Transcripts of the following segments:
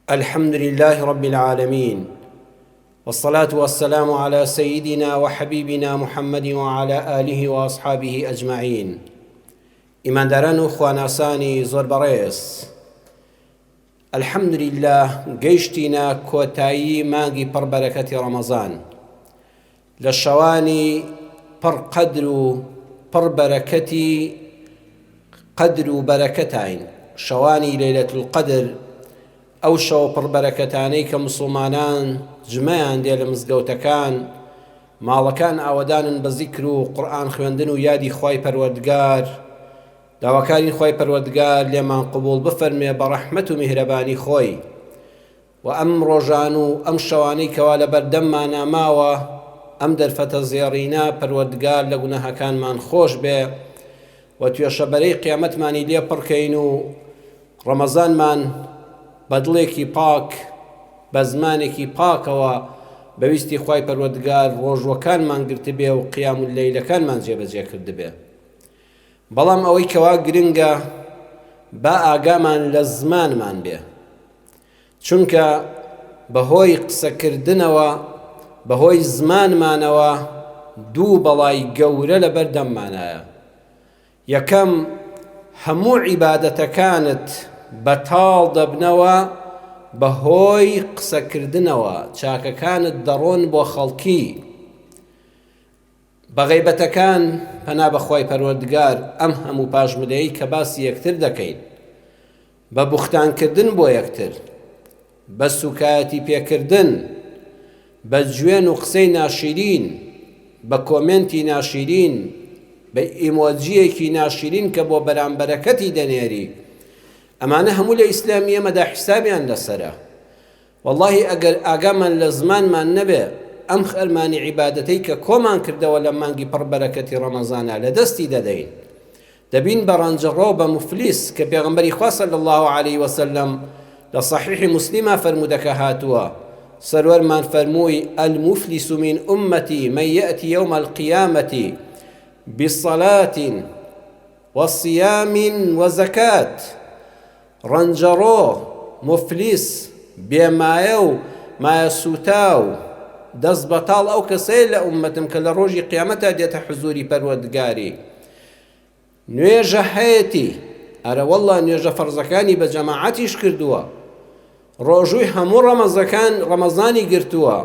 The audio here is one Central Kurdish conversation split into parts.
الحمد لله رب العالمين والصلاة والسلام على سيدنا وحبيبنا محمد وعلى آله وأصحابه أجمعين ئیمانداران و خواناسانی زۆر بەڕێز الحمدللە گەیشتینە کۆتایی مانگی پڕ بەرەکەتی ڕەمەزان لە شەوانی پڕ قەدر و پڕ بەرەکەتی قەدر و بەرەکەتاین شەوانی لەیلەت القەدر ئەو شەوە پڕ بەرەکەتانەی کە مسوڵمانان جمەیان دێ لە مزگەوتەکان ماڵەکان ئاوەدانن بە زیکر و قورئان خوێندن و یادی خوای پەروەردگار داواکارین خوای پەروەردگار لێمان قبوڵ بفەرمێ بە ڕەحمەت و میهرەبانی خۆی و ئەم ڕۆژان و ئەم شەوانەی کەوا لە بەردەممانا ماوە ئەم دەرفەتە زێڕینە پەروەردگار لە گوناهەکانمان خۆش بێ و توێشەبەرەی قیامەتمانی لێ پڕکەین و ڕەمەزانمان بە دڵێکی پاک بە زمانێکی پاکەوە بە ویستی خوای پەروەردگار ڕۆژوەکانمان گرتبێ و قیام اللەیلەکانمان جێبەجێ کردبێ بەڵام ئەوەی کەوا گرنگە با ئاگامان لە زمانمان بێ چونکە بەهۆی قسەکردنەوە بەهۆی زمانمانەوە دوو بەڵای گەورە لەبەر دەممانایە یەکەم هەموو عیبادەتەکانت بەتاڵ دەبنەوە بەهۆی قسەکردنەوە چاکەکانت دەڕۆن بۆ خەڵکی بە غەیبەتەکان پەنا بەخوای پەروەردگار ئەم هەموو پاژملەی کە باسی یەکتر دەکەین بە بوختان کردن بۆ یەکتر، بە سوکایەتی پێکردن، بە جوێن و قسەی ناشیرین، بە کۆمێنتی ناشیرین، بە ئیمۆجییەکی ناشیرین کە بۆ بەرامبەرەکەتی دەنێری، ئەمانە هەموو لە ئیسلامی ئێمەدا حیسابیان لەسەرە. وەڵاهی ئەگەر ئاگامان لە زمانمان نەبێ ئەم خەرمانی عیبادەتەی کە کۆمان کردەوە لە مانگی پڕ بەرەکەتی ڕەمەزانا لە دەستی دەدەین دەبین بە ڕەنجەڕۆ بە موفلیس کە پێغەمبەری خوا صلی اللە علیه وسلم لە صحیح مسلمە فەرموودەکە هاتووە سەروەرمان فەرمووی المفلس من امتی من یأتی یوم القیامة بصلاة وصیام وزکات ڕەنجەڕۆ، موفلیس، بێ مایە و مایە سووتاو، دەست بەتاڵ ئەو کەسەیە لە ئوممەتم کە لە ڕۆژی قیامەتا دێتە حزووری پەروەردگاری. نوێژە هەیەتی، ئەرەوەڵڵا نوێژە فەرزەکانی بە جەماعەتیش کردووە، ڕۆژووی هەموو ڕەمەزەکان ڕەمەزانی گرتووە،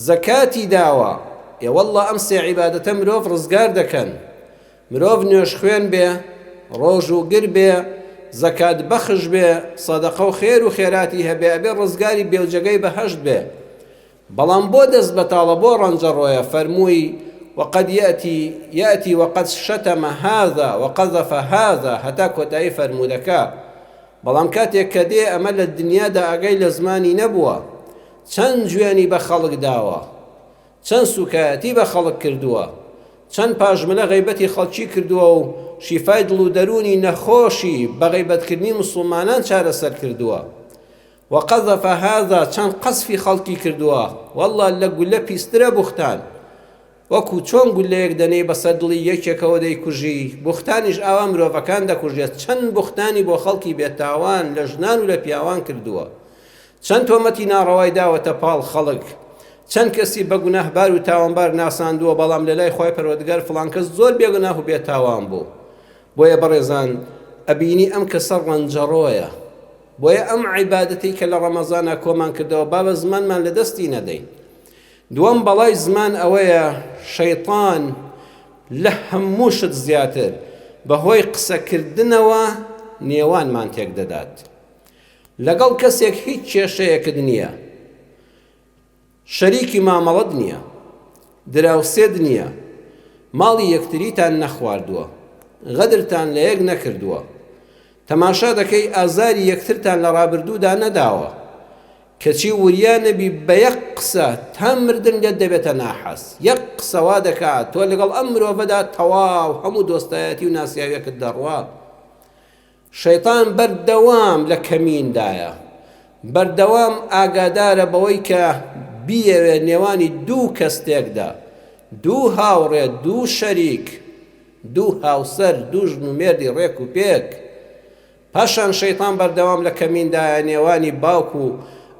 زەکاتی داوە، ئێ وەڵڵا ئەم سێ عیبادەتە مرۆڤ ڕزگار دەکەن، مرۆڤ نوێژخوێن بێ، ڕۆژووگر بێ، زەکات بەخش بێ، سەدەقە و خێر و خێراتی هەبێ ئەبێ ڕزگاری بێ و جێگەی بەهەشت بێ. بەڵام بۆ دەست بەتاڵە بۆ ڕەنجەڕۆیە فەرمووی وقد یأتی یأتی وقد شتم هذا وقذف هذا هەتا کۆتایی فەرموودەکە بەڵام کاتێک کە دێ ئەمە لە دنیادا ئاگای لە زمانی نەبووە چەند جوێنی بە خەڵک داوە چەند سوکایەتی بە خەڵک کردووە چەند پاژملە غەیبەتی خەڵکی کردووە و شیفای دڵ و دەروونی نەخۆشی بە غەیبەتکردنی مسوڵمانان چارەسەر کردووە وقذف هذا چەند قەزفی خەڵکی کردووە واللە لە گولە پیسترە بوختان وەکو چۆن گولەیەک دەنێی بەسەر دڵی یەکێکەوە دەیکوژی بوختانیش ئاوا مرۆڤەکان دەکوژێت چەند بوختانی بۆ خەڵکی بێتاوان لە ژنان و لە پیاوان کردووە چەند تۆمەتی ناڕەوای داوەتە پاڵ خەڵک چەند کەسی بە گوناهبار و تاوانبار ناساندووە بەڵام لە لای خوای پەروەردگار فڵان کەس زۆر بێگوناه و بێتاوان بوو بۆیە بەڕێزان ئەبینی ئەم کەسە ڕەنجەڕۆیە بۆیە ئەم عیبادەتەی کە لە ڕەمەزانا کۆمان کردەوە با بە زمانمان لە دەستی نەدەین. دووەم بەڵای زمان ئەوەیە شەیتان لە هەموو شت زیاتر بەهۆی قسەکردنەوە نێوانمان تێک دەدات. لەگەڵ کەسێک هیچ کێشەیەکت نییە، شەریکی مامەڵەت نییە، دراوسێت نییە، ماڵی یەکتریتان نەخواردووە، غەدرتان لە یەک نەکردووە، تەماشا دەکەی ئازاری یەکترتان لە ڕابردوودا نەداوە، کەچی وریا نەبی بە یەک قسە تا مردن لێت دەبێتە ناحەز، یەک قسە وا دەکات تۆ لەگەڵ ئەم مرۆڤەدا تەواو هەموو دۆستایەتی و ناسیاویەکت دەڕوا. شەیتان بەردەوام لە کەمیندایە، بەردەوام ئاگادارە بەوەی کە بیەوێ نێوانی دوو کەس تێکدا، دوو هاوڕێ، دوو شەریک، دوو هاوسەر، دوو ژن و مێردی ڕێک و پێک. پاشان شەیتان بەردەوام لە کەمیندایە نێوانی باوک و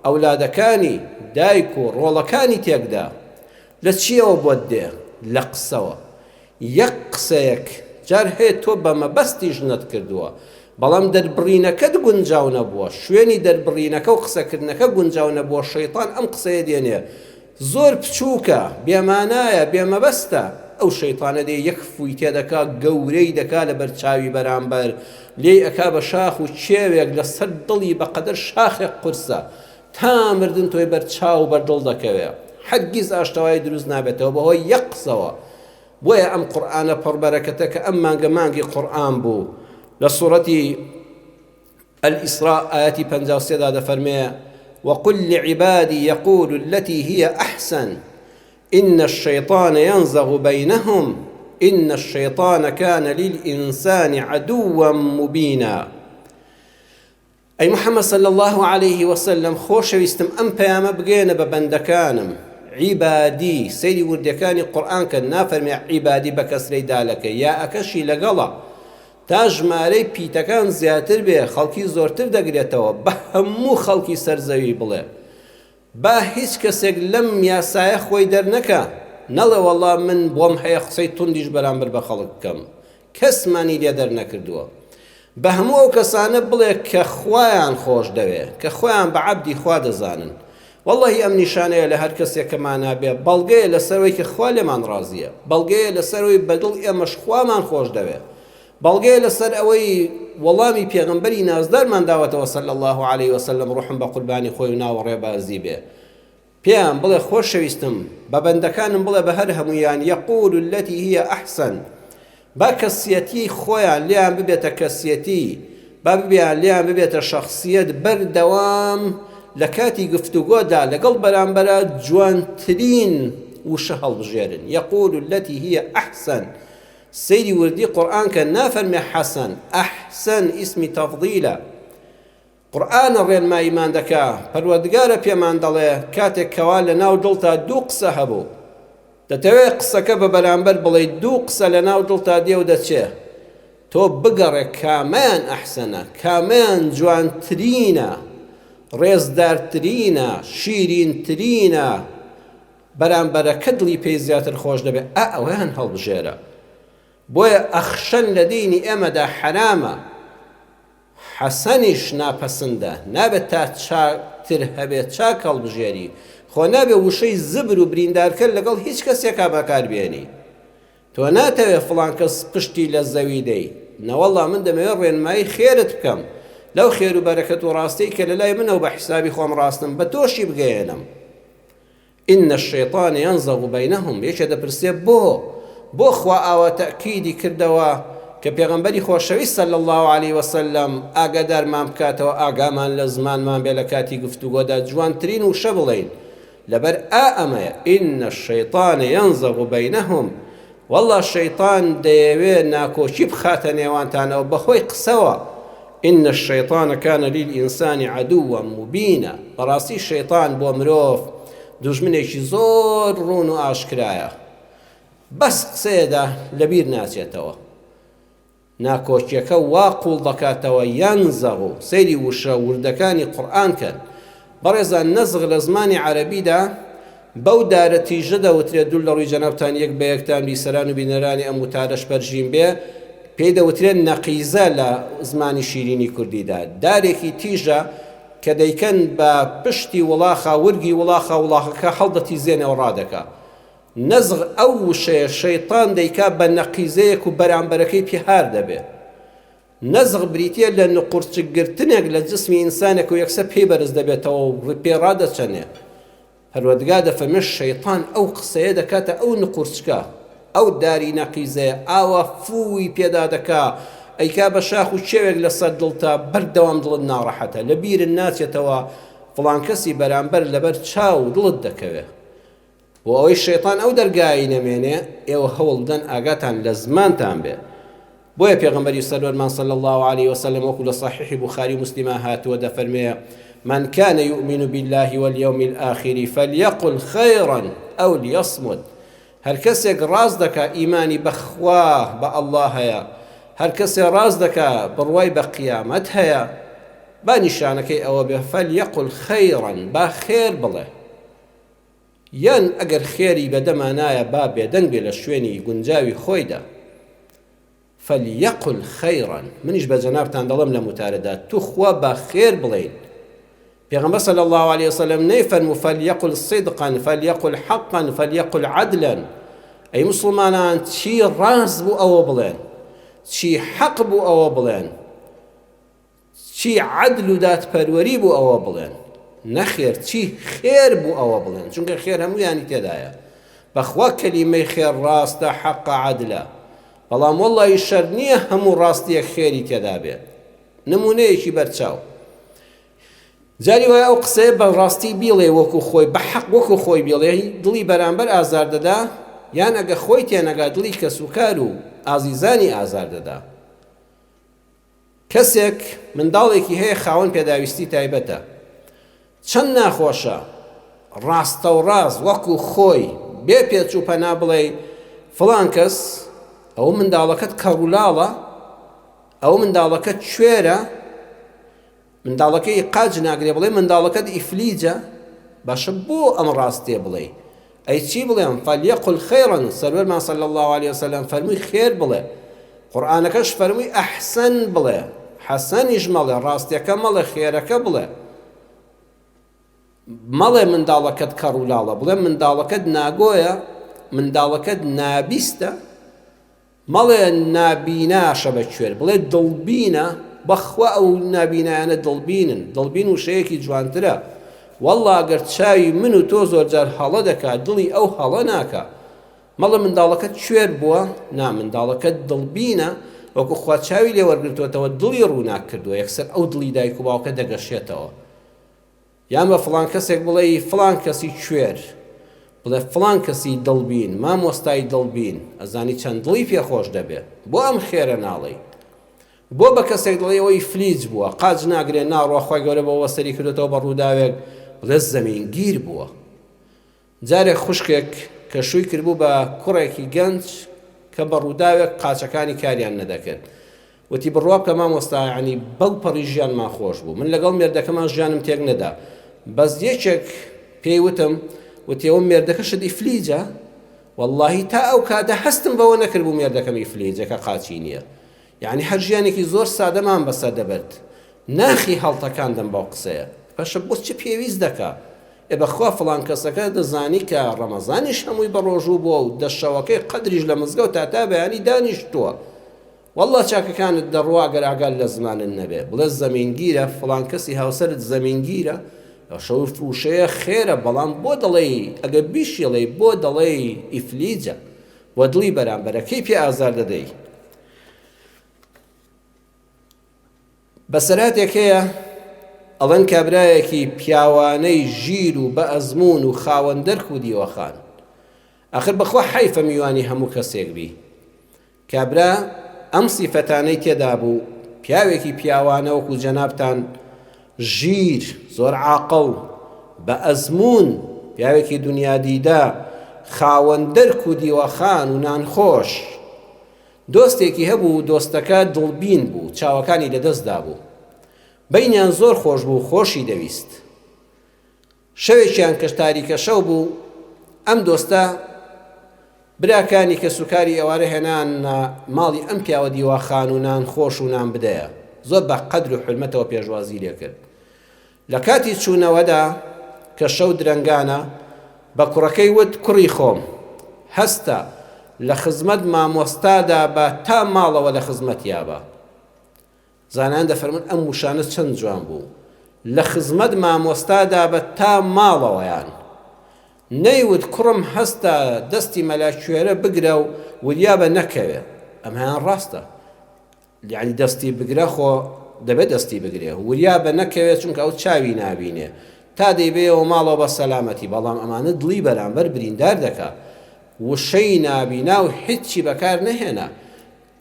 ئەولادەکانی، دایک و ڕۆڵەکانی تێکدا. لە چییەوە بۆت دێ؟ لە قسەوە. یەک قسەیەک، جار هەیە تۆ بە مەبەستیش نەتکردووە، بەڵام دەربڕینەکەت گونجاو نەبووە، شوێنی دەربڕینەکە و قسەکردنەکە گونجاو نەبووە، شەیتان ئەم قسەیە دێنێ، زۆر بچووکە، بێمانایە، بێمەبەستە، ئەو شەیتانە دێ یەک فووی تێدەکا، گەورەی دەکا لەبەر چاوی بەرامبەر، لێی ئەکا بە شاخ و کێوێک، لەسەر دڵی بەقەدەر شاخێک قورسە، تا مردن تۆی بەر چاو و بەر دڵ دەکەوێ. هەرگیز ئاشتەوایی دروست نابێتەوە بەهۆی یەک قسەوە. بۆیە ئەم قورئانە پڕ بەرەکەتە کە ئەم مانگە مانگی قورئان بوو لە سوڕەتی الإسراء ئایەتی 53 دا دەفەرمێ وقل لعبادي يقول التي هي أحسن إن الشيطان ينزغ بينهم إن الشيطان كان للإنسان عدوا مبينا ئەی محمد صلی اللە علیه وسلم خۆشەویستم ئەم پەیامە بگەیەنە بە بەندەکانم، عیبادی، سەیری وردیەکانی قورئان کەن نافەرمێ عیبادی بە کەسرەی دالەکە یائەکەشی لەگەڵە تا ژمارەی پیتەکان زیاتر بێ خەڵکی زۆرتر دەگرێتەوە بە هەموو خەڵکی سەر زەوی بڵێ با هیچ کەسێک لەم یاسایە خۆی دەرنەکا نەڵێ وەڵا من بۆم هەیە قسەی توندیش بەرامبەر بە خەڵک بکەم کەسمانی لێ دەرنەکردووە بە هەموو ئەو کەسانە بڵێ کە خوایان خۆش دەوێ کە خۆیان بە عەبدی خوا دەزانن وەڵڵەهی ئەم نیشانەیە لە هەر کەسێک کە مانا بێ بەڵگەیە لەسەرەوەی کە خوا لێمان ڕازیە بەڵگەیە لەسەرەوەی بەدڵ ئێمەش خوامان خۆش دەوێ بەڵگەیە لەسەر ئەوەی وەڵامی پێغەمبەری نازدارمان داوەتەوە صلی اللە علیە وسلم ڕوحم بە قوربانی خۆی و ناو ڕێبازی بێ پێیان بڵێ خۆشەویستم بە بەندەکانم بڵێ بە هەر هەموویان یقول التي هي احسن با کەسیەتی خۆیان لێیان ببێتە کەسیەتی با ببیان لێیان ببێتە شخصیت بەردەوام لە کاتی گفتوگۆدا لەگەڵ بەرامبەرە جوانترین وشە هەڵبژێرن یقول التي هي احسن سەیری وردی قورئان کە نافەرمێ حەسەن، ئەحسەن ئیسمی تەفضیلە. قورئانە ڕێنماییمان دەکا، پەروەردگارە پێمان دەڵێ کاتێک کەوا لە ناو دڵتا دوو قسە هەبوو، دەتەوێ قسەکە بە بەرامبەر بڵێی دوو قسە لە ناو دڵتا دێ و دەچێ، تۆ بگەڕێ کامەیان ئەحسەنە، کامەیان جوانترینە، ڕێزدارترینە، شیرینترینە، بەرامبەرەکە دڵی پێی زیاتر خۆش دەبێت ئا ئەوەیان هەڵبژێرە بۆیە ئەخشەن لە دینی ئێمەدا حەرامە حەسەنیش ناپەسندە نابێت تا چاکتر هەبێت چاک هەڵبژێری خۆ نابێت وشەی زبر و بریندارکەر لەگەڵ هیچ کەسێکا بەکاربێنی تۆ ناتەوێ فڵان کەس پشتی لە زەوی دەی نەوەڵا من دەمەوێ ڕێنمایی خێرت بکەم لەو خێر و بەرەکەت و ڕاستەی کە لەلای منە و بە حیسابی خۆم ڕاستم بە تۆشی بگەیەنم ان الشیطان ینزغ بینهم یەکێ دەپرسێ بۆ؟ بۆ خوا ئاوا تەئکیدی کردەوە کە پێغەمبەری خۆشەویست صلی اللە علیە وسلم ئاگادارمان بکاتەوە ئاگامان لە زمانمان بێ لە کاتی گفتوگۆدا جوانترین وشە بڵێین لەبەر ئا ئەمەیە ان الشیطان ینزغ بینهم وەڵا شەیتان دەیەوێ ناکۆکی بخاتە نێوانتانەوە بەهۆی قسەوە، ان الشیطان کان للانسان عدوا مبینا، بەڕاستی شەیتان بۆ مرۆڤ دوژمنێکی زۆر ڕوون و ئاشکرایە، بەس قسەیەدا لەبیر ناچێتەوە. ناکۆکیەکە وا قوڵ دەکاتەوە ینزغ سەیری وشە وردەکانی قورئان کەن بەڕێزان نەزغ لە زمانی عەرەبیدا بەو دارە تیژە دەوترێت دوور لە ڕووی جەنابتان یەک بە یەکتان بیسەران و بینەرانی ئەم وتارەش پەرژین بێ پێی دەوترێت نەقیزە لە زمانی شیرینی کوردیدا دارێکی تیژە کە دەیکەن بە پشتی وڵاخە ورگی وڵاخە وڵاخەکە هەڵدەتیزێنەوە ڕادەکا نەزغ ئەو وشەیە شەیتان دەیکا بە نەقیزەیەک و بەرامبەرەکەی پێ هار دەبێ. نەزغ بریتیە لە نقورچک گرتنێک لە جسمی ئینسانێک و یەکسەر پێی بەرز دەبێتەوە و پێ ڕادەچەنێ. پەروەردگار دەفەرمێ شەیتان ئەو قسەیە دەکاتە ئەو نقورچکە، ئەو داری نەقیزەیە ئاوا فووی پێدا دەکا ئەیکا بە شاخ و کێوێک لەسەر دڵتا بەردەوام دڵت ناڕەحەتە لەبیرت ناچێتەوە فڵان کەسی بەرامبەر لەبەر چاو دڵت دەکەوێ. بۆ ئەوەی شەیتان ئەو دەرگایەی نەمێنێ ئێوە هەوڵ بدەن ئاگاتان لە زمانتان بێ بۆیە پێغەمبەری سەروەرمان صلی الله علیه وسلم وەکو لە صحیح بخاری و مسلما هاتووە دەفەرمێ من كان يؤمن بالله واليوم الآخر فليقل خيرا أو ليصمت هەر کەسێک ڕاست دەکا ئیمانی بەخوا بە ئەڵڵا هەیە. هەر کەسێ ڕاست دەکا بڕوای بە قیامەت هەیە با نیشانەکەی ئەوە بێ فلیقل خیرا با خێر بڵێ یان ئەگەر خێری بەدەما نایە با بێدەنگ بێ لە شوێنی گونجاوی خۆیدا. فلیقل خیرا منیش بە جەنابتان دەڵێم لەم وتارەدا توخوا با خێر بڵێین پێغەمبەر صلی الله علیه وسلم نەیفەرموو فلیقل صدقا فلیقل حقا فلیقل عدلا ئەی مسلمانان چی ڕاست بوو ئەوە بڵێن چی حەق بوو ئەوە بڵێن چی عەدل و دادپەروەری بوو ئەوە بڵێن، نەخێر چی خێر بوو ئەوە بڵێن، چونکە خێر هەموویانی تێدایە، بەخوا کەلیمەی خێر ڕاستە حەقە عەدلە، بەڵام وەڵڵاهی شەرت نییە هەموو ڕاستییەک خێری تێدا بێ. نموونەیەکی بەرچاو، جاری وایە ئەو قسەیە بە ڕاستی بیڵێ وەکو خۆی بە حەق وەکو خۆی بیڵێ دڵی بەرامبەر ئازار دەدا، یان ئەگە خۆی تێنەگا دڵی کەسوکار و ئازیزانی ئازار دەدا. کەسێک منداڵێکی هەیە خاوەن پێداویستی تایبەتە چەند ناخۆشە ڕاستەوڕاست وەکو خۆی بێ پێچ و پەنا بڵێ فڵان کەس ئەو منداڵەکەت کەڕولاڵە ئەو منداڵەکەت کوێرە منداڵەکەی قاچ ناگرێ بڵێ منداڵەکەت ئیفلیجە باشە بۆ ئەم ڕاستیە بڵێی ئەی چی بڵێم فلیقل خیرا سەروەرمان صلی الله علیه وسلم فەرمووی خێر بڵێ قورئانەکەش فەرمووی ئەحسەن بڵێ حەسەنیش مەڵێ ڕاستیەکە مەڵێ خێرەکە بڵێ مەڵێ منداڵەکەت کەڕ و لاڵە بڵێ منداڵەکەت ناگۆیە منداڵەکەت نابیستە مەڵێ نابیناشە بە کوێر بڵێ دڵبینە بەخوا ئەو نابینایانە دڵبینن دڵبین وشەیەکی جوانترە واللە گەر چاوی من و تۆ زۆرجار هەڵە دەکا دڵی ئەو هەڵە ناکا مەڵێ منداڵەکەت کوێر بووە نا منداڵەکەت دڵبینە وەکو خوا چاوی لێ وەرگرتووەتەوە دڵی ڕووناک کردووە یەکسەر ئەو دڵی دایک و باوکە دەگەشێتەوە یان بە فڵان کەسێک بڵێی فڵان کەسی کوێر، بڵێ فڵان کەسی دڵبین، مامۆستای دڵبین، ئەزانی چەند دڵی پێ خۆش دەبێ. بۆ ئەم خێرە ناڵێی؟ بۆ بە کەسێک دەڵێی ئەوە ئیفلیج بووە، قاچ ناگرێ، ناڕوا، خوای گەورە بەوە سەری کردۆتەوە بە ڕووداوێک، بڵێ زەمینگیر بووە. جارێک خوشکێک کە شووی کردبوو بە کوڕێکی گەنج کە بە ڕووداوێک قاچەکانی کاریان نەدەکرد وتی بڕوا بکە مامۆستا یانی بەو پەڕی ژیانمان خۆش بوو من لەگەڵ مێردەکەمان ژیانم تێک نەدا بەس یەکێک پێی وتم وتی ئەوە مێردەکەشت ئیفلیجە واللهی تا ئەو کاتە هەستم بەوە نەکردبوو مێردەکەم ئیفلیجە کە قاچی نییە یەعنی هەر ژیانێکی زۆر سادەمان بەسەر دەبرد ناخی هەڵتەکاندم بەو قسەیە باشە بۆ چ پێویست دەکا ئێ بەخوا فڵان کەسەکە دەزانی کە ڕەمەزانیش هەمووی بە ڕۆژوو بووە و دە شەوەکەی قەدریش لە مزگەوت تا تا بەیانی دانیشتووە واللە چاکەکانت دەڕوا گەر ئاگات لە زمانت نەبێ بڵێ زەمینگیرە فڵان کەسی هاوسەرت زەمینگیرە شەو وشەیە خێرە بەڵام بۆ دەڵێی ئەگەر بیشیڵێی بۆ دەڵێی ئیفلیجە و دڵی بەرامبەرەکەی پێ ئازار دەدەی. بەسەرهاتێک هەیە ئەڵێن کابرایەکی پیاوانەی ژیر و بە ئەزموون و خاوەن دەرک و دیوەخان ئەخر بەخوا حەیفە میوانی هەموو کەسێک بی کابرا ئەم سیفەتانەی تێدا بوو، پیاوێکی پیاوانە وەکو جەنابتان ژیر، زۆر عاقڵ، بە ئەزموون، پیاوێکی دونیادیدە، خاوەن دەرک و دیوەخان و نانخۆش. دۆستێکی هەبوو، دۆستەکە دڵبین بوو، چاوەکانی لەدەست دابوو. بەینیان زۆر خۆش بوو، خۆشی دەویست. شەوێکیان کە تاریکە شەو بوو، ئەم دۆستە براکانی کەسوکاری ئێوارە هێنانە ماڵی ئەم پیاوە دیواخان و نان خۆش و نان بدەیە، زۆر بە قەدر و حورمەتەوە پێشوازی لێ کرد. لە کاتی چوونەوەدا کە شەو درەنگانە، بە کوڕەکەی وت، کوڕی خۆم، هەستە، لە خزمەت مامۆستادا بە تا ماڵەوە لە خزمەتیا بە. زانایان دەفەرموون ئەم وشانە چەند جوان بوو لە خزمەت مامۆستادا بە تا ماڵەوەیان نەیوت کوڕم هەستە دەستی مەلا کوێرە بگرە و وریابە نەکەوێ ئەمەیان ڕاستە یعنی دەستی بگرە خۆ دەبێت دەستی بگرێ وریابە نەکەوێت چونکە ئەو چاوی نابینێ تا دەیبەیەوە ماڵەوە بە سەلامەتی بەڵام ئەمانە دڵی بەرامبەر بریندار دەکا وشەی نابینا و هیچی بەکار نەهێنا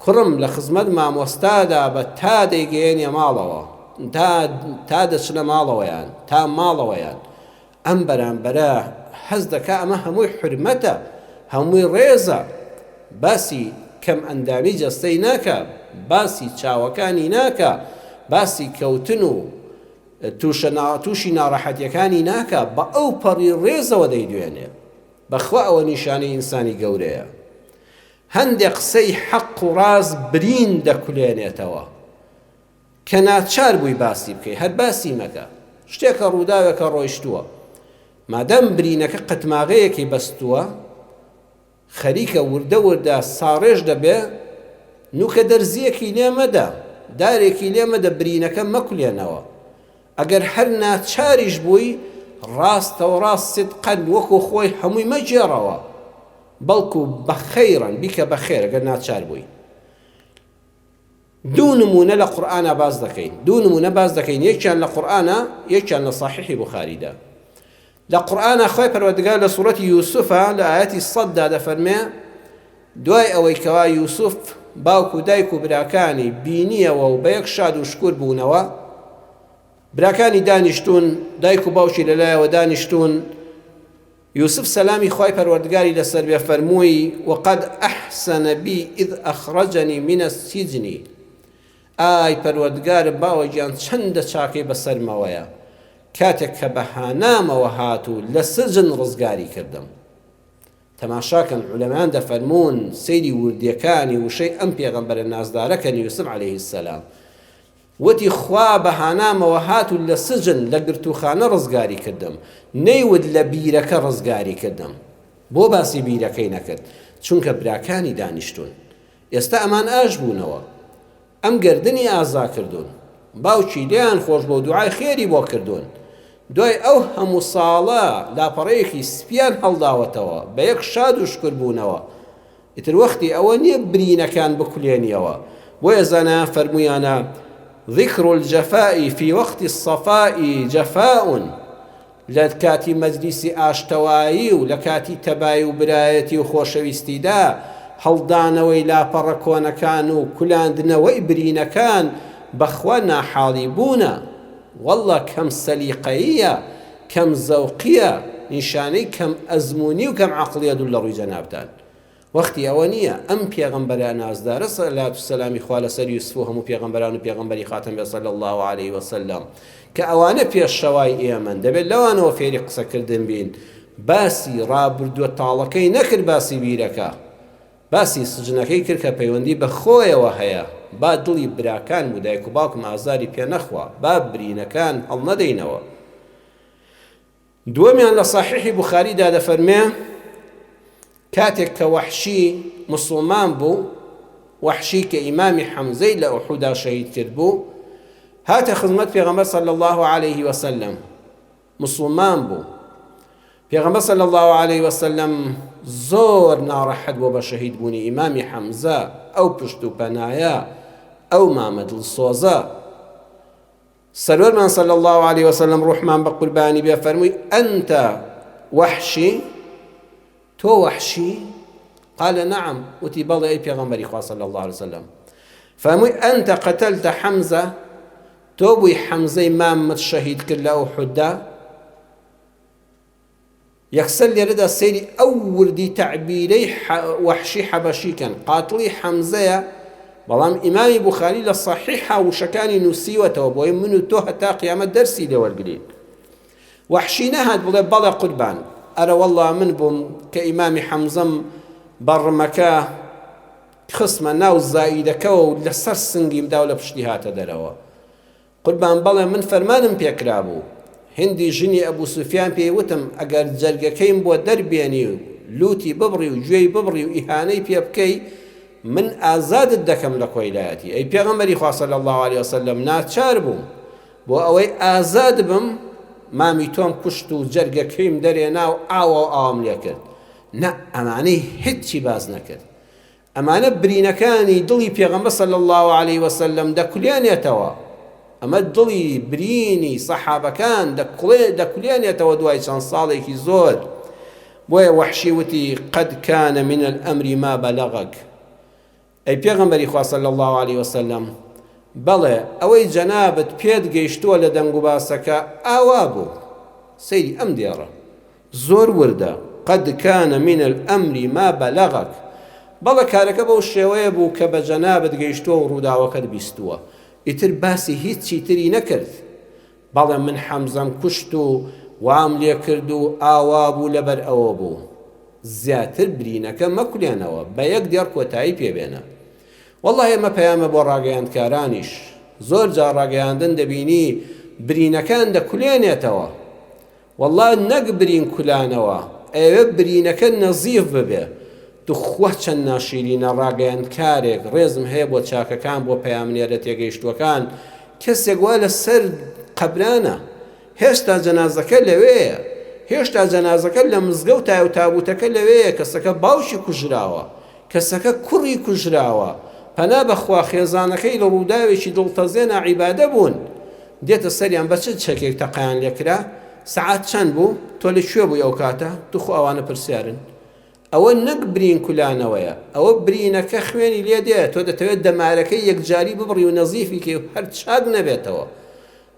کوڕم لە خزمەت مامۆستادا بە تا دەیگەیەنیە ماڵەوە تا تا دەچنە ماڵەوەیان تا ماڵەوەیان ئەم بەرامبەرە هەست دەکا ئەمە هەمووی حورمەتە هەمووی ڕێزە باسی کەم ئەندامی جەستەی ناکا. باسی چاوەکانی ناکا، باسی کەوتن و تووشە تووشی ناڕەحەتیەکانی ناکا، بە ئەو پەڕی ڕێزەوە دەیدوێنێ. بەخوا ئەوە نیشانەی ئینسانی گەورەیە. هەندێ قسەی حەق و ڕاست برین دەکولێنێتەوە. کە ناچار بووی باسی بکەی هەر باسی مەکە. شتێکە ڕووداوێکە ڕۆیشتووە. مادام برینەکە قەتماغەیەکی بەستووە، خەریکە وردە وردە ساڕێژ دەبێ، نوکە دەرزییەکی لێ مەدە، دارێکی لێ مەدە برینەکە مەکولێنەوە. ئەگەر هەر ناچاریش بووی ڕاستەوڕاست سدقەن وەکو خۆی هەمووی مەگێڕەوە، بەڵکو بە خەیرەن بیکە بە خێر ئەگەر ناچار بووی. دوو نموونە لە قورئانا باس دەکەین دوو نموونە باس دەکەین یەکیان لە قورئانا یەکیان لە صحیحی بوخاریدا لە قورئانا خوای پەروەردگار لە سوڕەتی یوسفا لە ئایەتی سەددا دەفەرمێ دوای ئەوەی کەوا یوسف باوک و دایک و براکانی بینیەوە و بە یەک شاد و شکور بوونەوە براکانی دانیشتون دایک و باوکی لەلایەوە دانیشتون یوسف سەلامی خوای پەروەردگاری لەسەر بێ فەرمووی، وقد احسن بی اذ اخرجنی من السجن، ئای پەروەردگارم باوە گیان چەندە چاکەی بەسەرمەوەیە کاتێک کە بە هانامەوە هات و لە سجن ڕزگاری کردم. تەماشاکەن عولەمایان دەفەرموون سەیری وردیەکانی وشەی ئەم پێغەمبەرە نازدارە کەن یوسف علیه السلام وتی خوا بە هانامەوە هات و لە سجن، لە گرتووخانە ڕزگاری کردم. نەیوت لە بیرەکە ڕزگاری کردم. بۆ باسی بیرەکەی نەکرد؟ چونکە براکانی دانیشتوون. ئێستا ئەمان ئاش بوونەوە. ئەم گەردنی ئازا کردوون. باوکی لێیان خۆش بووە و دوعای خێری بۆ کردوون. دوای ئەو هەموو ساڵە لاپەڕەیەکی سپیان هەڵداوەتەوە. بە یەک شاد و شوکر بوونەوە. ئیتر وەختی ئەوە نییە برینەکان بکولێنیەوە، بۆیە زانایان فەرموویانە، ذکر الجفاء فی وقت الصفاء جفاء، لە کاتی مەجلیسی ئاشتەوایی و لە کاتی تەبایی و برایەتی و خۆشەویستیدا هەڵدانەوەی لاپەڕە کۆنەکان و کولاندنەوەی برینەکان بەخوا ناحاڵی بوونە، واللە کەم سەلیقەییە، کەم زەوقیە، نیشانەی کەم ئەزموونی و کەم عەقڵیە دوور لە ڕووی جەنابتان. وەختی ئەوە نییە ئەم پێغەمبەرە نازدارە سەلات و سەلامی خوا لەسەر یوسف و هەموو پێغەمبەران و پێغەمبەری خاتەم بێ صلی اللە علیه وسلم کە ئەوانە پێشەوای ئێمەن دەبێت لەوانەوە فێری قسەکردن بین باسی ڕابردووە تاڵەکەی نەکرد باسی بیرەکە باسی سجنەکەی کرد کە پەیوەندی بە خۆیەوە هەیە با دڵی براکانم و دایک و باوکم ئازاری پێ نەخوا با برینەکان هەڵنەدەینەوە دووەمیان لە صحیحی بوخاریدا دەفەرمێ کاتێک کە وەحشی مسوڵمان بوو وەحشی کە ئیمامی حەمزەی لە ئوحودا شەهید کرد بوو هاتە خزمەت پێغەمبەر صلی الله علیه وسلم مسوڵمان بوو پێغەمبەر صلی الله علیه وسلم زۆر ناڕەحەت بوو بە شەهید بوونی ئیمامی حەمزە ئەو پشت و پەنایە ئەو مامە دڵسۆزە سەروەرمان صلی اللە علیە وسلم ڕوحمان بە قوربانی بێ فەرمووی ئەنتە وەحشی تۆ وەحشی قال نعم وتی بەڵێ ئەی پێغەمبەری خوا صلی الله علیه وسلم فەرمووی ئەنتە قتلت حەمزە تۆ بووی حەمزەی مامت شەهید کرد لە ئوحوددا یەکسەر لێرەدا سەیری ئەو وردی تەعبیرەی وەحشی حەبەشی کەن، قاتڵی حەمزەیە، بەڵام ئیمامی بوخاری لە سەحیحا وشەکانی نووسیوەتەوە بۆی من و تۆ هەتا قیامەت دەرسی لێ وەرگرین. وەحشی نەهات بڵێ بەڵێ قوربان، ئەرەوەڵڵا من بووم کە ئیمامی حەمزەم بە ڕمەکە خستمە ناو زائیدەکەوە و لەسەر سنگیم دا و لە پشتی هاتە دەرەوە. قوربان بەڵێ من فەرمانم پێکرابوو هندی ژنی ئەبو سوفیان پێی وتم ئەگەر جەرگەکەیم بۆ دەربێنی و لوتی ببڕی و گوێی ببڕی و ئیهانەی پێ بکەی من ئازادت دەکەم لە کۆیلایەتی ئەی پێغەمبەری خوا صلی اللە علیه وسلم ناچار بووم بۆ ئەوەی ئازاد بم مامی تۆم کوشت و جەرگەکەیم دەرێنا و ئاوا و ئاوام لێکرد نە ئەمانەی هیچی باس نەکرد ئەمانە برینەکانی دڵی پێغەمبەر صلی اللە علیە وسلم دەکولێنێتەوە، ئەمە دڵی برینی سەحابەکان دەکولێنێتەوە دوای چەند ساڵێکی زۆر، بۆیە وەحشی وتی قد کان من الامر ما بلغک، ئەی پێغەمبەری خوا صلی اللە علیە وسلم بەڵێ ئەوەی جەنابت پێت گەیشتووە لە دەنگوباسەکە ئاوا بوو، سەیری ئەم دێڕە زۆر وردە، قد کان من الامر ما بلغک. بەڵێ کارەکە بەو شێوەیە بوو کە بە جەنابت گەیشتووە و ڕووداوەکەت بیستووە. ئیتر باسی هیچی تری نەکرد. بەڵێ من حەمزەم کوشت و وام لێ کرد و ئاوا بوو لەبەر ئەوە بوو. زیاتر برینەکە مەکولێنەوە، بە یەک دێڕ کۆتایی پێ بێنە. وەڵڵاهی ئەمە پەیامە بۆ ڕاگەیاندکارانیش. زۆر جار ڕاگەیاندن دەبینی برینەکان دەکولێنێتەوە. وەڵا نەک برین کولانەوە ئەیەوێ برینەکە نەزیف ببێ توخوا چەند ناشیرینە ڕاگەیاندکارێک ڕێزم هەیە بۆ چاکەکان بۆ پەیامنێرە تێگەیشتوەکان کەسێک وا لە سەر قەبرانە هێشتا جەنازەکە لەوێیە هێشتا جەنازەکە لە مزگەوتایە و تابوتەکە لەوێیە کەسەکە باوکی کوژراوە کەسەکە کوڕی کوژراوە پەنا بەخوا خێزانەکەی لە ڕووداوێکی دڵتەزێنا عیبادە بوون دێتە سەریان بە چ چەکێک تەقەیان لێکرا سەعات چەند بوو تۆ لە کوێ بووی ئەو کاتە توخوا ئەوانە پرسیارن ئەوە نەک برین کولانەوەیە ئەوە برینەکە خوێنی لێ دێ تۆ دەتەوێت دەمارەکەی یەکجاری ببڕی و نەزیفی کەی و هەر چاک نەبێتەوە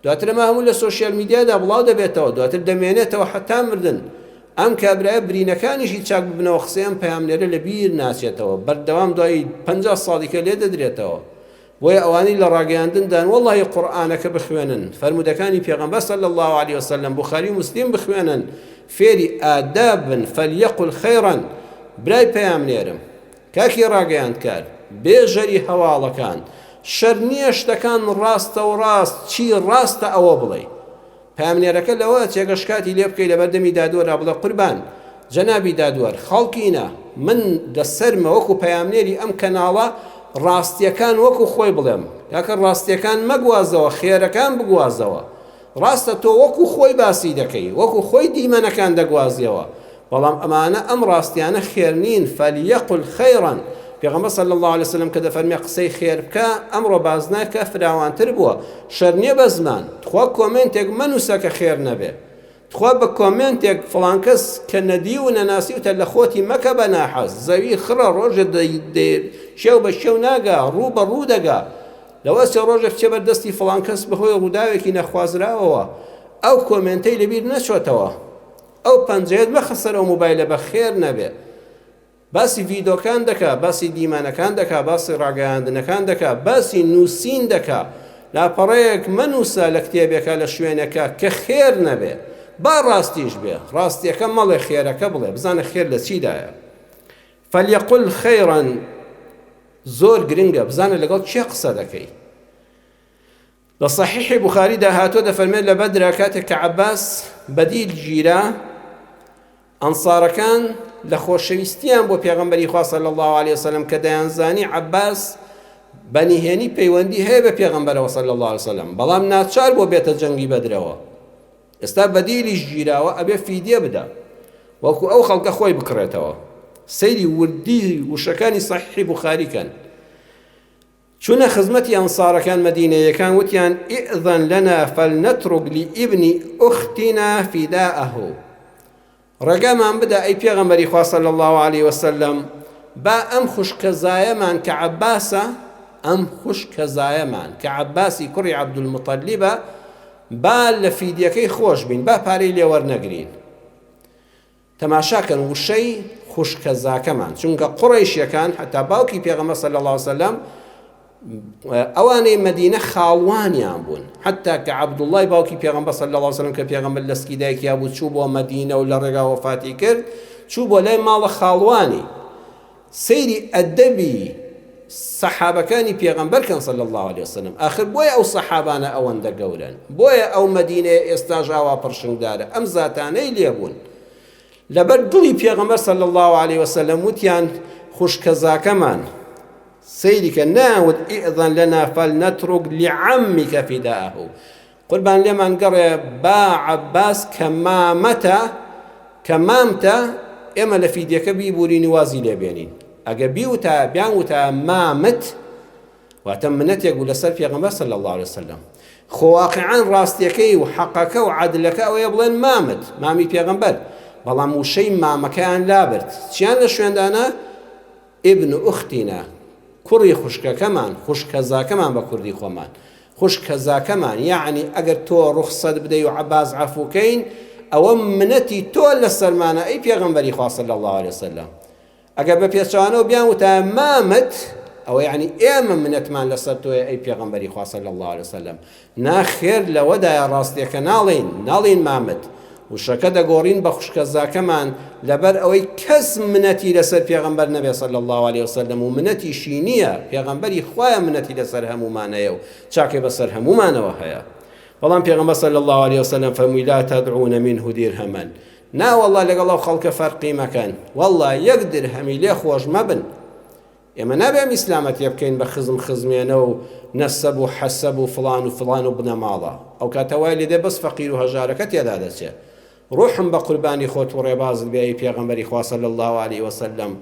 دواتر ئەمە هەموو لە سۆشیال میدیادا بڵاو دەبێتەوە دواتر دەمێنێتەوە حەتا مردن ئەم کابرایە برینەکانیشی چاک ببنەوە قسەی ئەم پەیامنێرە لە بیر ناچێتەوە بەردەوام دوای 50 ساڵی کە لێ دەدرێتەوە بۆیە ئەوانەی لە ڕاگەیاندندان وەڵی قورئانەکە بخوێنن فەرموودەکانی پێغەمبەر صلی الله علیه وسلم بخاری و مسلم بخوێنن فێری ئاداب بن فلیقل خیرا برای پەیامنێرم کاکی ڕاگەیاندکار، بێژەری هەواڵەکان، شەرت نییە شتەکان ڕاستەوڕاست چی ڕاستە ئەوە بڵێی. پەیامنێرەکە لەوە ئەچێ گەر شکاتی لێ بکەی لەبەردەمی دادوەرا بڵێ قوربان جەنابی دادوەر خەڵکینە من لەسەرمە وەکو پەیامنێری ئەم کەناڵە ڕاستیەکان وەکو خۆی بڵێم. کاکە ڕاستیەکان مەگوازەوە خێرەکان بگوازەوە. ڕاستە تۆ وەکو خۆی باسی دەکەی وەکو خۆی دیمەنەکان دەگوازیەوە بەڵام ئەمانە ئەم ڕاستیانە خێر نین فلیقل خیرا پێغەمبەر صلی اللە علیه وسلم کە دەفەرمێ قسەی خێر بکە ئەمڕۆ بازنەکە فراوانتر بووە شەر نییە بە زمان تخوا کۆمێنتێک مەنووسە کە خێر نەبێ تخوا بە کۆمێنتێک فڵان کەس کە نەدی و نەناسیوتە لە خۆتی مەکە بە ناحەز زەوی خڕە ڕۆژێ شێو بە شێو ناگا ڕوو بە ڕوو دەگا لەوە ئەچێ ڕۆژێک بچێ بەر دەستی فڵان کەس بەهۆی ڕووداوێکی نەخوازراوەوە ئەو کۆمێنتەی لەبیر نەچۆتەوە ئەو پەنجەیەت مەخە سەر ئەو مۆبایلە بە خێر نەبێ باسی ڤیدۆکان دەکا باسی دیمەنەکان دەکا باسی ڕاگەیاندنەکان دەکا باسی نووسین دەکا لاپەڕەیەک مەنووسە لە کتێبێکە لە شوێنێکە کە خێر نەبێ با ڕاستیش بێ ڕاستیەکە مەڵێ خێرەکە بڵێ بزانە خێر لە چیدایە فلیقل خیرا زۆر گرنگە بزانە لەگەڵ کێ قسە دەکەی لە صحیحی بخاریدا هاتووە دەفەرمێت لە بەدرا کاتێک کە عەباس بەدیل گیرا ئەنصارەکان لە خۆشەویستیان بۆ پێغەمبەری خوا صلی الله علیه وسلم کە دەیانزانی عەباس بە نهێنی پەیوەندی هەیە بە پێغەمبەرەوە صلی الله علیه وسلم بەڵام ناچار بۆ بێتە جەنگی بەدرەوە ئێستا بەدیلیش گیراوە ئەبێ فیدیە بدا وەکو ئەو خەڵکە خۆی بکڕێتەوە سەیری وردی وشەکانی صحیحی بوخاری کەن چونە خزمەتی ئەنصارەکان مەدینەیەکان وتیان ئئذن لنا فلنترک لابن اختنا فداءه ڕێگامان بدە ئەی پێغەمبەری خوا صلی اللە علیە وسلم با ئەم خوشکەزایەمان کە عەباسە ئەم خوشکەزایەمان کە عەباسی کوڕی عەبدولموتەلیبە با لە فیدیەکەی خۆش بین با پارەی لێ وەرنەگرین تەماشاکەن وشەی خوشکەزاکەمان چونکە قوڕەیشیەکان حتا باوکی پێغەمبەر صلی الله علیه وسلم ئەوانەی مەدینە خاڵوانیان بوون حتا کە عەبدوڵای باوکی پێغەمبەر صلی الله علیه وسلم کە پێغەمبەر لە سکی دایکیا بوو چوو بۆ مەدینە و لە ڕێگا وەفاتی کرد چوو بۆ لای ماڵە خاڵوانی سەیری ئەدەبی سەحابەکانی پێغەمبەر کەن صلی الله علیه وسلم ئاخر بۆیە ئەو سەحابانە ئەوەندە گەورەن بۆیە ئەو مەدینەیە ئێستاش ئاوا پڕشنگدارە ئەم زاتانەی لێبوون لەبەر دڵی پێغەمبەر صلی اللە علیە وسلم وتیان خوشکەزاکەمان سەیری کە نایانوت ائذن لنا فلنترک لعمک فداءه قوربان لێمان گەڕێ با عەباس کە مامەتە کە مامتە ئێمە لە فیدیەکە بیبورین و وازی لێ بێنین ئەگە بیوتا بیان وتا مامت واتە منەتێک بوو لەسەر پێغەمبەر صلی اللە علیه وسلم خۆ واقعا ڕاستیەکەی و حەقەکە و عەدلەکە ئەوەیە بڵێن مامت مامی پێغەمبەر بەڵام وشەی مامەکەیان لابرد چیان لە شوێندانە ابن اختنا کوڕی خوشکەکەمان خوشکەزاکەمان بە کوردی خۆمان خوشکەزاکەمان یعنی ئەگەر تۆ ڕوخسەت بدەی و عەباس عەفوکەین ئەوە منەتی تۆ لەسەرمانە ئەی پێغەمبەری خوا صلی الله علیه وسلم. ئەگەر بە پێچەوانەوە بیان وتایە مامت ئەوە یعنی ئێمە منەتمان لەسەر تۆیە ئەی پێغەمبەری خوا صلی الله علیه وسلم ناخێر لەوەدایە ڕاستیەکە ناڵێین ناڵێین مامت وشەکە دەگۆڕین بە خوشکەزاکەمان لەبەر ئەوەی کەس منەتی لەسەر پێغەمبەر نەبێ صلی الله علیه وسلم و منەتیشی نییە پێغەمبەری خوایە منەتی لەسەر هەموومان هەیە و چاکەی بەسەر هەموومانەوە هەیە بەڵام پێغەمبەر صلی الله علیه وسلم فەرمووی لا تدعون منه درهما نا والله لەگەڵ ئەو خەڵکە فەرقی مەکەن والله یەک درهەمی لێ خۆش مەبن ئێمە نابێ ئەم ئیسلامەتیە بکەین بە خزم خزمێنە و نەسەب و حەسەب و فڵان و فڵان و بنەماڵە ئەو کاتە وای لێدێ بەس فەقیر و هەژارەکە تێدا دەچێ ڕۆحم بە قوربانی خۆت و ڕێبازت بێ ئەی پێغەمبەری خوا صلی اللە علیه وسلم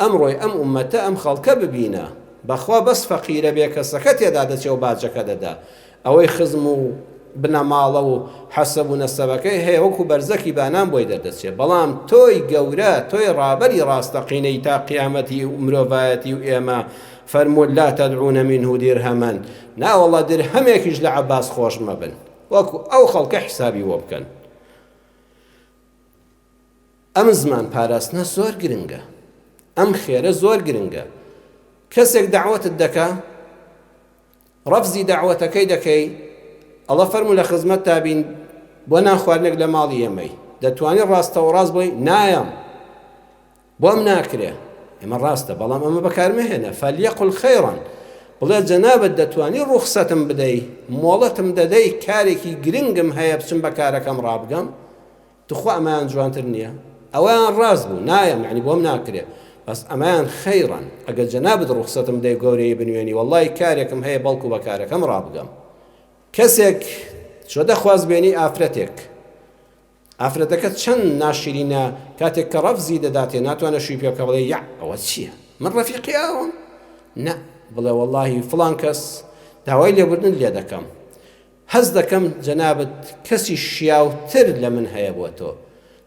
ئەمڕۆی ئەم ئوممەتە ئەم خەڵکە ببینە بەخوا بەس فەقیرە بێکەسەکە تێدا دەچێ و باجەکە دەدا ئەوەی خزم و بنەماڵە و حەسەب و نەسەبەکەی هەیە وەکو بەرزەکی بانان بۆی دەردەچێ بەڵام تۆی گەورە تۆی ڕابەری ڕاستەقینەی تا قیامەتی و مرۆڤایەتی و ئێمە فەرمووت لا تدعون منه درهما ناوەڵا درهەمێکیش لە عەباس خۆش مەبن وەکو ئەو خەڵکە حسابی بۆ بکەن. ئەم زمان پاراستنە زۆر گرنگە ئەم خێرە زۆر گرنگە کەسێک داوەتت دەکا ڕەفزی داوەتەکەی دەکەی ئەڵە فەرمو لە خزمەت تابین بۆ نان خواردنێک لە ماڵی ئێمەی دەتوانانی ڕاستەوە ڕاست بۆی نایەم بۆم ناکرێ ئێمە ڕاستە بەڵام ئەمە بەکارمەهێنە فلیقل خیرا بڵێ جەنابت دەتوانی ڕوخسەتم بدەی مۆڵەتم دەدەی کارێکی گرنگم هەیە بچم بە کارەکەم ڕابگەم تخوا ئەمەیان جوانتر نییە ئەویان ڕاست بوو نایەم یعنی بۆم ناکرێ بەس ئەمەیان خەیڕان ئەگەر جەنابت ڕوخسەتم بدەی گەورەی بنوێنی وەڵی کارێکم هەیە بەڵکو بە کارەکەم ڕابگەم کەسێک چۆ دەخوازبێنی ئافرەتێک ئافرەتەکە چەند ناشرینە کاتێک کە ڕەفزی دەداتێ ناتوانێت شووی پێ بکا بڵێ یەع ئەوە چییە من ڕەفیقی ئاوم نا بڵێ وەڵاهی فڵان کەس داوای لێبوردن لێ دەکەم هەست دەکەم جەنابت کەسی شیاوتر لە من هەیە بۆ تۆ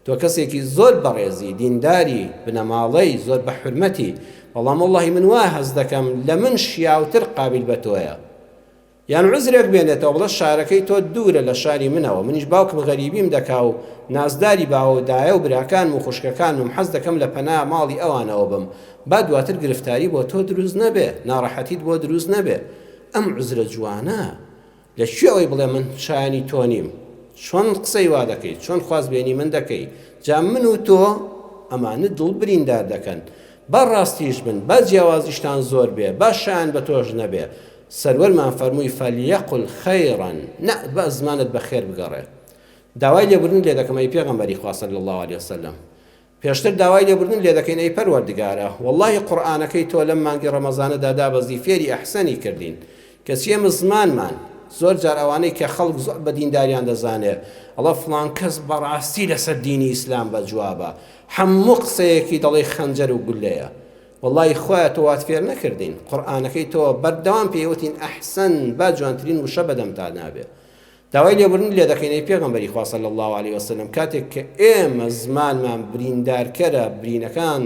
تۆ کەسێکی زۆر بەڕێزی دینداری بنەماڵەی زۆر بە حورمەتی بەڵام وەڵاهی من وا هەست دەکەم لە من شیاوتر قابیل بە تۆیە یان عوزرێک بێنێتەوە بڵێ شارەکەی تۆ دوورە لە شاری منەوە منیش باوکم غەریبیم دەکا و نازداری باوە و دایە و براکانم و خوشکەکانمم حەز دەکەم لە پەنا ماڵی ئەوانەوە بم با دواتر گرفتاری بۆ تۆ دروست نەبێ ناڕەحەتیت بۆ دروست نەبێ ئەم عوزرە جوانە لە کوێ ئەوەی بڵێ من شایانی تۆ نیم چۆن قسەی وا دەکەی چۆن خوازبێنی من دەکەی جا من و تۆ ئەمانە دڵ بریندار دەکەن با ڕاستیش بن با جیاوازیشتان زۆر بێ با شایان بە تۆش نەبێ سەروەرمان فەرمووی فلیقل خیرا نا با زمانت بە خێر بگەڕێ داوای لێبوردن لێ دەکەم ئەی پێغەمبەری خوا صلی الله علیه وسلم پێشتر داوای لێبوردن لێ دەکەین ئەی پەروەردگارە واللهی قورئانەکەی تۆ لەم مانگی ڕەمەزانەدا دابەزی فێری ئەحسەنی کردین کەچی ئێمە زمانمان زۆر جار ئەوانەی کە خەڵک زۆر بە دینداریان دەزانێ ئەڵە فڵان کەس بەڕاستی لەسەر دینی ئیسلام بە جوابە هەموو قسەیەکی دەڵێی خەنجەر و گولەیە وەڵی خوایە تۆ وات فێر نەکردین قورئانەکەی تۆ بەردەوام پێی وتین ئەحسەن با جوانترین وشە بەدەمتا نابێ داوای لێبوردن لێ دەکەین ئەی پێغەمبەری خوا صلی الله علیه وسلم کاتێک کە ئێمە زمانمان بریندارکەرە برینەکان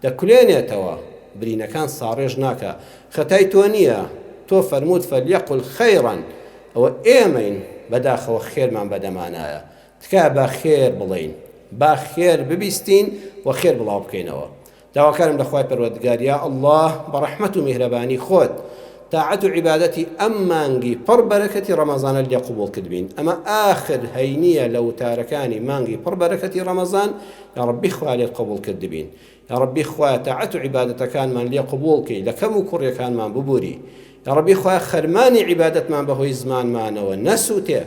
دەکولێنێتەوە برینەکان ساڕێژ ناکە خەتای تۆ نییە تۆ فەرمووت فلیقل خیرا ئەوە ئێمەین بەداخەوە خێرمان بەدەمانایە تکایە با خێر بڵێین با خێر ببیستین و خێر بڵاو بکەینەوە داواکارم لە خوای پەروەردگار یا اللە بە ڕەحمەت و میهرەبانی خۆت تاعەت و عیبادەتی ئەم مانگی پڕ بەرەکەتی ڕەمەزانە لێ قبوڵ کردبین ئەمە ئاخر هەینیە لە وتارەکانی مانگی پڕ بەرەکەتی ڕەمەزان یا ڕەبی خوا لێت قبوڵ کردبین یا ڕەبی خوا تاعەت و عیبادەتەکانمان لێ قبوڵ کەی لە کەم و کوڕیەکانمان ببوری یا ڕەبی خوا خەرمانی عیبادەتمان بەهۆی زمانمانەوە نەسووتێ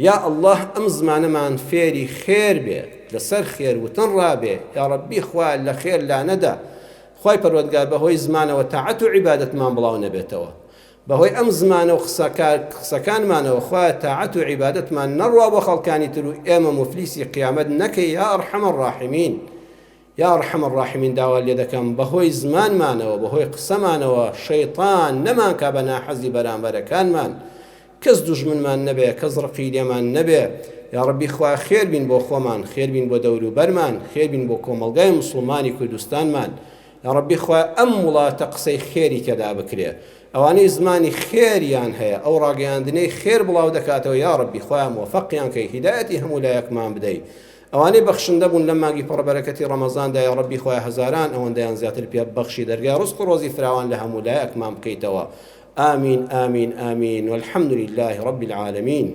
یا اللە ئەم زمانەمان فێری خێر بێ لەسەر خێر وتن ڕابێ یاڕەبی خوا لە خێر لانەدا خوای پەروەردگار بەهۆی زمانەوە تاعەت و عیبادەتمان بڵاو نەبێتەوە بەهۆی ئەم زمانە و قسەکانمانەوە خوایە تاعەت و عیبادەتمان نەڕوا بۆ خەڵکانی تر و ئێمە موفلیسی قیامەت نەکەی یا ارحم الراحمین یا ارحم الراحمین داوات لێ دەکەم بەهۆی زمانمانەوە بەهۆی قسەمانەوە شەیتان نەمانکا بە ناحەزی بەرامبەرەکانمان کەس دوژمنمان نەبێ کەس ڕقی لێمان نەبێ یاڕەبی خوا خێر بین بۆ خۆمان خێر بین بۆ دەوروبەرمان خێر بین بۆ کۆمەڵگای موسڵمانی کوردستانمان یاڕەبی خوا ئەم وڵاتە قسەی خێری تێدا بکرێ ئەوانەی زمانی خێریان هەیە ئەو ڕاگەیاندنەی خێر بڵاو دەکاتەوە یاڕەبی خوایە مۆفەقیان کەی هیدایەتی هەموو لایەکمان بدەی. ئەوانەی بەخشندە بوون لەم مانگی پڕبەرەکەتی ڕەمەزاندا یا ڕەبی خوایە هەزاران ئەوەندەیان زیاتر پێ ببەخشی دەرگای ڕزق و ڕۆزی فراوان لە هەموو لایەکمان بکەیتەوە آمین آمین آمین والحمد لله رب العالمین.